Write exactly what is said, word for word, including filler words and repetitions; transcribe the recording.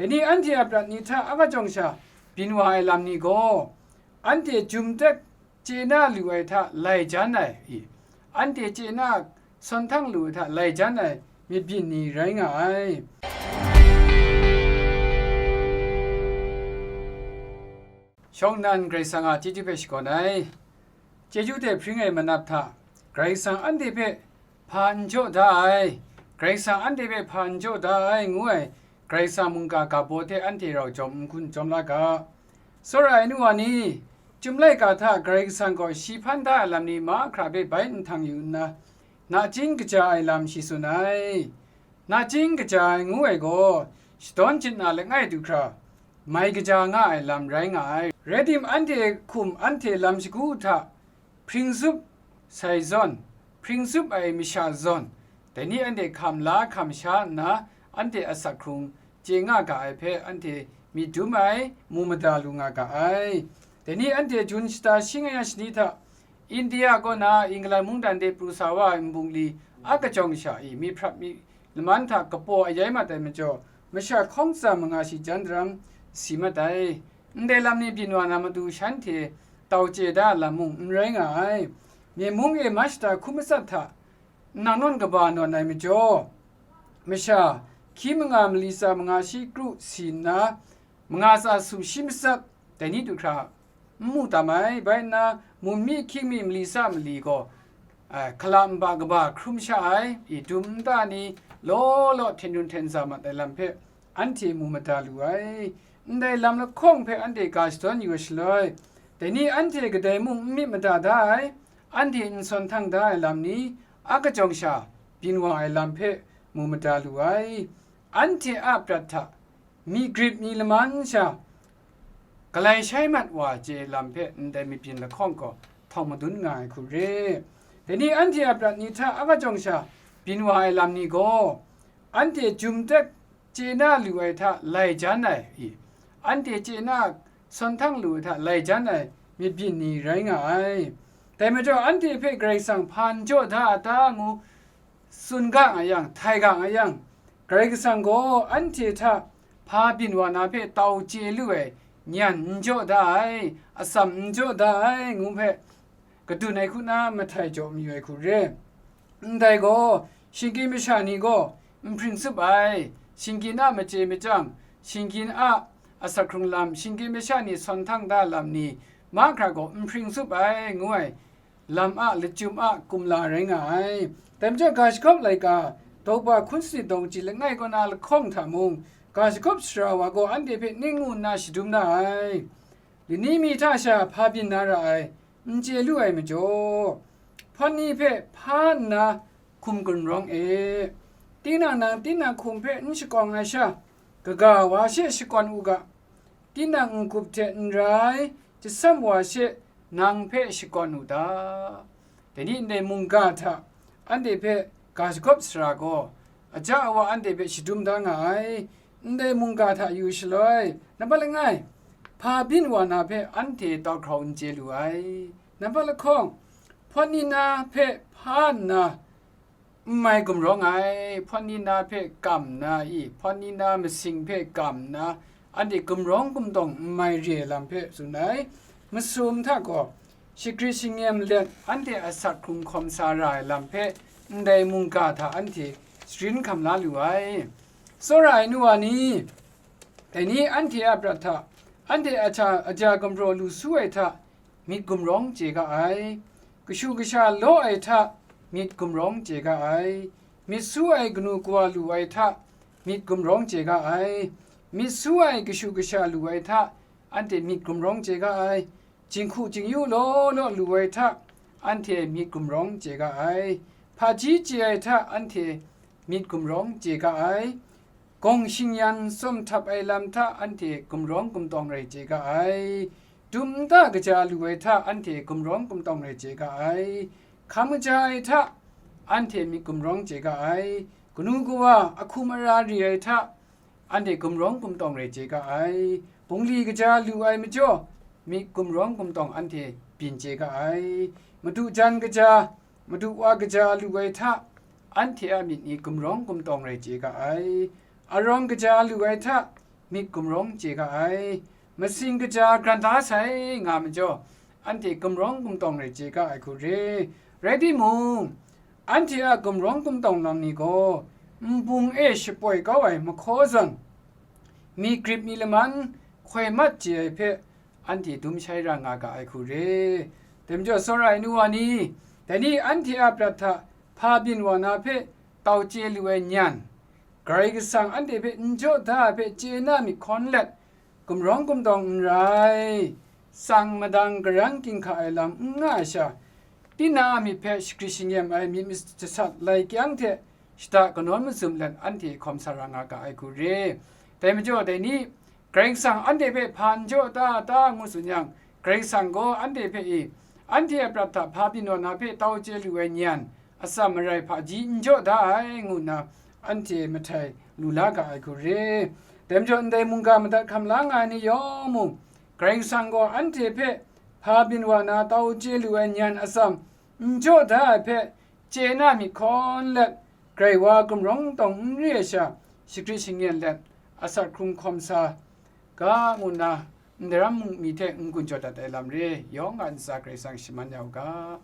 Dai ni anhte a prat ni hta akajawng sha byin wa ai lam ni gaw, anhte jum tek chye na lu ai hta lai jan ai i, anhte chye na sawn htang lu ai hta lai jan ai myit byin ni rai nga ai. Shawng nnan Karai Kasang a chyeju hpe shakawn ai. Chyeju hte hpring ai manap hta, Karai Kasang anhte hpe hpa n jaw da ai, Karai Kasang anhte hpe hpa n jaw da ai, ngu ai Karai Kasang mungga ga baw hte anhte rau jawm n hkun jawm la ga. Tsawra ai nu wa ni, Chyum laika hta Karai Kasang gaw shi hpan da ai lam ni mahkra hpe bai nhtang yu nna, nachying kaja ai lam shi tsun ai. Nachying kaja ai ngu ai gaw, shadawn jit na langai du hkra, mai kaja nga ai lam rai nga ai. Rai tim, anhte hkum anhte lam shagu hta hpring zup sai zawn, hpring zup ai masha zawn, dai ni anhte hkam la hkam sha nna, anhte asak hkrung chye nga ga ai hpe, anhte myit dum ai, mu mada lu nga ga ai. Dai ni anhte jun shata shi nga yang shani hta, India kaw na England mungdan de pru sa wa ai nbungli a kajawng sha i, myit hprap mi laman hta kapaw ayai mat ai majaw, masha hkawng tsa manga shi jan daram si mat ai. Ndai lam ni byin wa na matu shanhte tau chye da lam mung n rai nga ai. Myen mung e mashta hku matsat hta nang nawn kaba nawn ai majaw, masha hkyi manga mali tsa manga shi kru si nna, manga tsa su shi matsat, dai ni du hkra n mu tam ai. Bai nna, mun mi hkying mi mali tsa mali gaw, ai, hkala nba kaba hkrum sha ai, i dum nta ni law law hten run hten za mat ai lam hpe, anhte mu mada lu ai. Ndai lam lahkawng hpe anhte ga shadawn yu ai shaloi, dai ni anhte kadai mung n myit mada da ai, anhte n sawn htang da ai lam ni a kajawng sha byin wa ai lam hpe mu mada lu ai. Anhte a prat hta myi grip myi laman sha galai shai mat wa chye lam hpe ndai myit byin lahkawng gaw htawng madun nga ai hku re. Dai ni anhte a prat ni hta a kajawng sha byin wa ai lam ni gaw, anhte jum tek chye na lu ai hta lai jan ai i, anhte chye na sawn htang lu ai hta lai jan ai myit byin ni rai nga ai. Dai majaw, anhte hpe Karai Kasang hpa n jaw da a ta ngu tsun ga nga yang, htai ga nga yang, Karai Kasang gaw anhte hta hpa byin wa na hpe tau chye lu ai nyan n jaw da ai, atsam n jaw da ai, ngu hpe kadun ai hku na mahtai jaw mayu ai hku re. Ndai gaw, shinggyim masha ni gaw n hpring tsup ai, shinggyim a machye machyang, shinggyim a asak hkrung lam, shinggyim masha ni sawn htang da lam ni mahkra gaw n hpring tsup ai, ngu ai lam a lachyum a kumla rai nga ai. Dai majaw, ga shagawp laika, Daw hpung hkun sanit dawng chyi langai kaw na lahkawng hta mung, ga shagawp sara wa gaw anhte hpe ning ngu nna shadum na ai. Lani mi hta sha hpa byin na ra ai, n chye lu ai majaw, hpawt ni hpe hpa nna hkum gumrawng e. Tinang nang tinang hkum hpe n shakawng ai sha, kaga wa she shakawn u ga. Tinang n-gup hte n rai, jasam wa she nang hpe shakawn u ta? Dai ni ndai mungga hta anhte hpe ga shagawp sara gaw, aja awa anhte hpe shadum da nga ai. Ndai mungga hta yu shaloi, nampat langai, hpa byin wa na hpe anhte tau hkrau n chye lu ai. Nampat lahkawng, hpawt ni na hpe hpa nna n mai gumrawng ai, hpawt ni na hpe kam nna i, hpawt ni na masing hpe kam nna, anhte gumrawng gumtawng n mai re ai lam hpe tsun ai. Masum hta gaw, shagrit shingem let anhte asak hkrung hkawm sa ra ai lam hpe, ndai mungga hta anhte sharin hkam la lu ai. Tsawra ai nu wa ni, dai ni anhte a prat hta, anhte a hta aja gumhpraw lu su ai hta, myit gumrawng chye ga ai. Kashu kasha law ai hta, myit gumrawng chye ga ai. Myit su ai kanu kawa lu ai hta, myit gumrawng chye ga ai. Myit su ai kashu kasha lu ai hta, anhte myit gumrawng chye ga ai. Jinghku jingyu law law lu ai hta, anhte myit gumrawng chye ga ai. Hpaji chye ai hta, anhte myit gumrawng chye ga ai. Gawng shingyan tsawm htap ai lam hta anhte gumrawng gumtawng rai chye ga ai. Dum nta kaja lu ai hta anhte gumrawng gumtawng rai chye ga ai. Hkam kaja ai hta anhte myit gumrawng chye ga ai. Kanu kawa ahkum ara re ai hta anhte gumrawng gumtawng rai chye ga ai. Bungli kaja lu ai majaw, myit gumrawng gumtawng anhte byin chye ga ai. Madu jan kaja, madu wa kaja lu ai hta, anhte a myit ni gumrawng gumtawng rai chye ga ai. Arawng kaja lu ai hta, myit gumrawng chye ga ai, masing kaja gran da sai nga majaw, anhte gumrawng gumtawng rai chye ga ai hku re. Rai timung, anhte a gumrawng gumtawng lam ni gaw nbung e shapoi kau ai mahkaw zawn, mi grip mi laman hkoi mat chye ai hpe, anhte dum shai ra nga ga ai hku re. Dai majaw, tsawra ai nu wa ni, dai ni anhte a prat hta hpa byin wa na hpe tau chye lu ai nyan, Karai Kasang anhte hpe n jaw da ai hpe chye na myit hkawn let, gumrawng gumtawng n rai, tsang madang karan ginhka ai lam n nga ai sha, tinang a myit hpe shagrit shingem ai myit masat lai kyang hte shada kanawn mazum let anhte hkawm sa ra nga ga ai hku re. Dai majaw, dai ni, Karai Kasang anhte hpe hpa n jaw da ta ngu tsun yang, Karai Kasang gaw anhte hpe e, anhte a prat hta hpa byin wa na hpe tau chye lu ai nyan, atsam marai hpaji n jaw da ai, ngu nna anhte mahtai lu la ga ai hku re. Dai majaw, ndai mungga madat hkam la nga ai ni yawng mung, Karai Kasang gaw anhte hpe hpa byin wa na tau chye lu ai nyan atsam n jaw da ai hpe chye na myit hkawn let, grai wa gumrawng tawng n re ai sha, shagrit shingyen let, asak hkrung hkawm sa ga, ngu nna ndai ram mi hte n-gun jaw dat ai lam re, yawng a ntsa Karai Kasang shaman ya u ga.